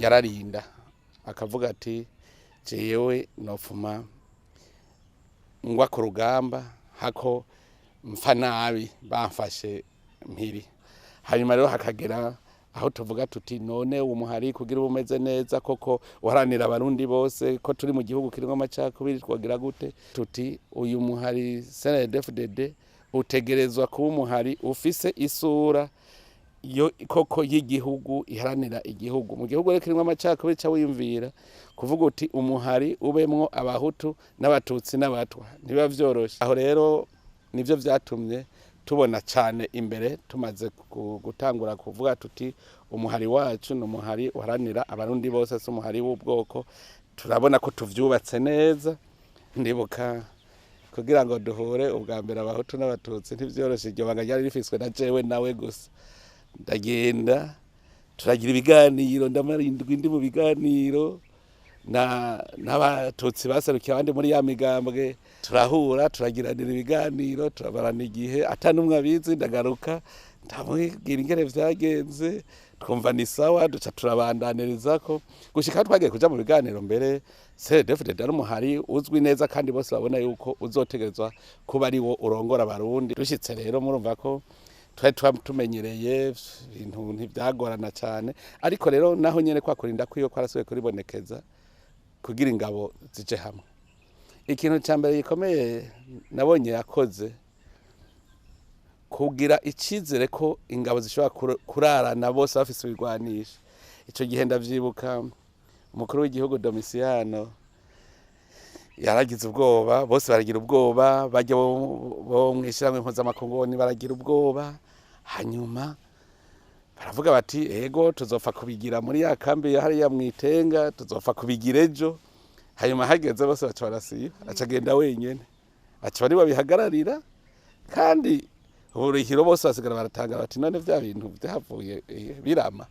Yararinda akavuga ati: "Jewe nopfuma ngwa ku rugamba hako mpfa nabi bamfashe mpiri." Hanyuma rero hakagera aho tuvuga tuti: "None uwo muhari kugira ube umeze neza koko, uharanira Abarundi bose, ko turi mu gihugu kirimwo amacakubiri, twogira gute?" Tuti: "Uyu muhari CNDD-FDD utegerezwa kuba umuhari ufise isura yo koko y'igihugu, iharanira igihugu." Mu gihugu rero kirimwo amacakubiri, ca wiyumvira kuvuga uti umuhari ubemwo Abahutu n'Abatutsi n'Abatwa, ntibiba vyoroshe. Aho rero nivyo vyatumye tubona cane imbere, tumaze gutangura kuvuga tuti: "Umuhari wacu ni umuhari uharanira Abarundi bose, si umuhari w'ubwoko." Turabona ko tuvyubatse neza. Ndibuka kugira ngo duhure ubwa mbere Abahutu n'Abatutsi ntivyoroshe. Iryo banga ryari rifiswe na jewe nawe gusa. Ndagenda, turagira ibiganiro, ndamara indwi ndi mu biganiro na n'Abatutsi baserukiye abandi muri ya migambwe. Turahura, turagiranira ibiganiro, turamarana igihe ata n'umwe abizi. Ndagaruka, ndamubwira ingene vyagenze, twumva ni sawa, duca turabandaniririzako gushika aho twagiye kuja mu biganiro. Mbere CNDD-FDD ari umuhari uzwi neza kandi bose babona yuko uzotegerezwa kuba ari wo urongora Abarundi. Dushitse rero, murumva ko twari tumenyereye ibintu, ntivyagorana cane. Ariko rero naho nyene kwa kurinda kwiwe kwarasubiye kuribonekeza kugira ingabo zije hamwe. Ikintu ca mbere gikomeye nabonye yakoze, kugira icizere ko ingabo zishobora kurarana bose bafise ibigwanisho. Ico gihe ndavyibuka, umukuru w'igihugu Domisiyano yaragize ubwoba, bose baragira ubwoba, bajya bo mw'ishirahamwe mpuzamakungu baragira ubwoba. Hanyuma baravuga bati: "Ego, tuzopfa kubigira muri ya kambi ya hariya mwitenga, tuzopfa kubigira ejo." Hanyuma hageze bose baca barasiba, aca agenda wenyene, aca bari babihagararira. Kandi uburihiro bose basigara baratanga bati: "None vya bintu vyavuye birama?"